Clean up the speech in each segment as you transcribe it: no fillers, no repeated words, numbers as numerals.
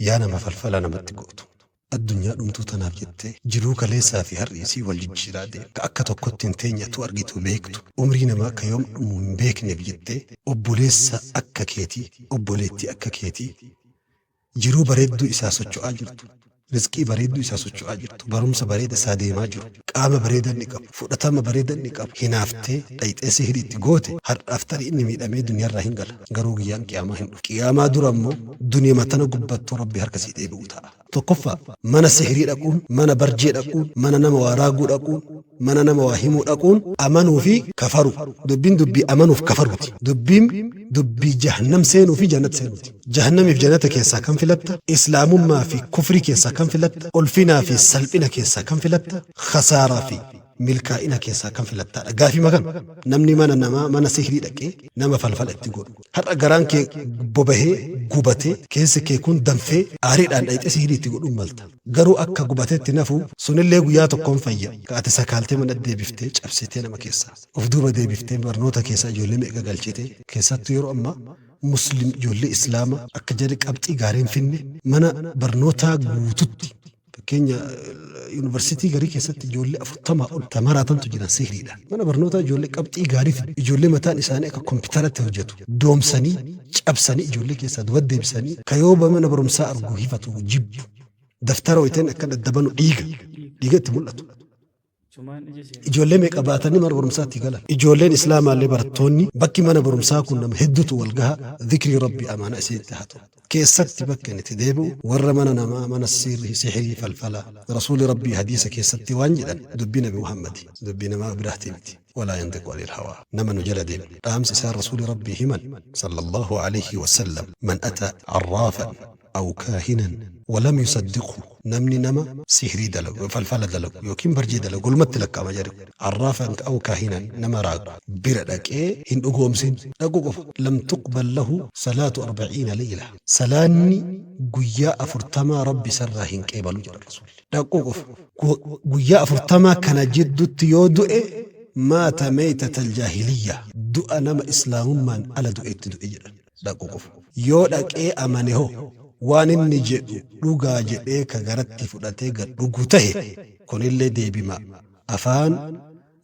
Yaa nama falfala namatti gootu. Addunyaa dhumtuu tanaaf jettee jiruu kaleessaa fi har'i isii wal jijjiiraa deemu. Ka akka tokkotti hin teenye atuu argitu beektu. Umrii namaa ka yoom dhumu hin beekneef jettee obboleessa akka keetii, obboleettii akka keetii jiruu bareedduu isaa socho'aa jirtu, rizqii bareedduu isaa socho'aa jirtu, barumsa bareeda isaa deemaa jiru, qaama bareeda inni qabu, fudhatama bareeda inni qabu hinaaftee dhayxee sihrii itti goote har'aaf tarii inni miidhamee duniyarraa hin gala. Garuu guyyaan qiyaamaa hin dhufu. Qiyaamaa dura immoo duniyama tana gubbattuu Rabbi harka sii deebi'u ta'a. Tokkoffaa, mana sihrii dhaquun, mana barjee dhaquun, mana nama waa raaguu dhaquun, mana nama waa himuu dhaquun amanuu fi kafaruu. Dubbiin dubbii amanuuf kafaruuti. Dubbiin dubbii jahannam seenuu fi jannata seenuuti. Jahannamiif jannata keessaa kam filatta? Islaamummaa fi kufrii keessaa kam filatta? Ulfinaa fi salphina keessaa kam filatta? Khasaaraa fi milkaa'ina keessaa kam filattaadha. Gaafima kana namni mana namaa mana sihrii dhaqee nama falfala itti godhu. Har'a garaan kee bobahee gubatee keessi kee kun danfee aariidhaan dhayxee sihrii itti godhuun malta. Garuu akka gubatetti nafu sunillee guyyaa tokkoon fayya. Ka ati sakaaltee mana deebiftee cabsitee nama keessaa. Of duuba deebiftee barnoota keessaa ijoollee meeqa galchitee keessattuu yeroo ammaa muslim ijoollee islaama akka jarri qabxii gaarii hin finne mana barnootaa guututti fakkeenya yuunivarsiitii garii keessatti ijoollee 40 ol tamaraatantu jiran sihriidha. Mana barnootaa ijoollee qabxii gaarii fidu ijoollee mataan isaanii akka kompiitaratti hojjetu doomsanii cabsanii ijoollee keessaa duba deebisanii ka yoo mana barumsaa argu hifatu jibbu daftara wayiteen akka daddabanu dhiiga dhiiga itti mul'atu. Ijoollee meeqa baatanii mana barumsaatti galan. Ijoolleen Islaamaallee barattoonni bakki mana barumsaa kun nama hedduutu wal gaha dhikrii Rabbii amaanaa isinitti haa ta'u. Keessatti bakka inni itti deebi'u warra mana namaa mana sirrii sihirii falfala Rasuulli Rabbii hadiisa keessatti waan jedhan dubbii Nabi Muhammadi dubbii namaa biraati miti. Walaa yantiqu anil hawaa nama nu jala deemu dhaamsi isaan Rasuulli Rabbii himan sallallahu alayhi wasallam man ataa arraafan aw kaahinan walam yusaddiqhu namni nama sihrii dalagu falfala dalagu yookiin barjii dalagu walumatti lakkaa'ama jarri kun arraafan aw kaahinan nama raagu bira dhaqee hin dhugoomsin dhaquu qofa lam tuqbal lahu salaatu arba'iina leyla salaanni guyyaa 40 rabbi isarraa hin qeebalu jedha rasuulli dhaquu qofa guyyaa 40 kana jiddutti yoo du'e maata meeytatal jaahiliyya du'a nama islaamummaan ala du'etti du'e jedhan dhaqu qofa. Yoo dhaqee amane hoo waan inni jedhu dhugaa jedhee ka garatti fudhatee gad dhugu tahe kunillee deebima afaan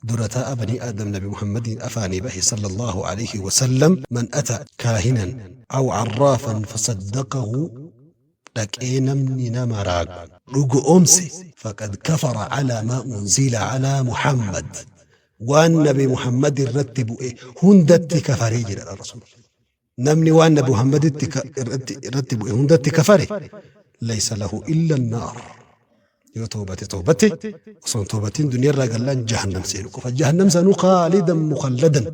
dura taa'a banii aadam nabi muhammadiin afaanii bahe sallallahu alayhi wasallam man ata kaahinan aw arraafan fasaddaqahu dhaqee namni nama raagu dhugo'oomse faqad kafara calaa maa unzila calaa muhammad waan nabi muhammad irratti bu'e hundatti kafaree jedha rasuulli namni waan nabi muhammaditti irratti bu'e hundatti kafare laysa lahu illa annaar yoo toobate toobate osoo hin toobatin duniyaa irraa gallaan jahannam seenu qofa jahannam sanuu khaalidan mukhalladan.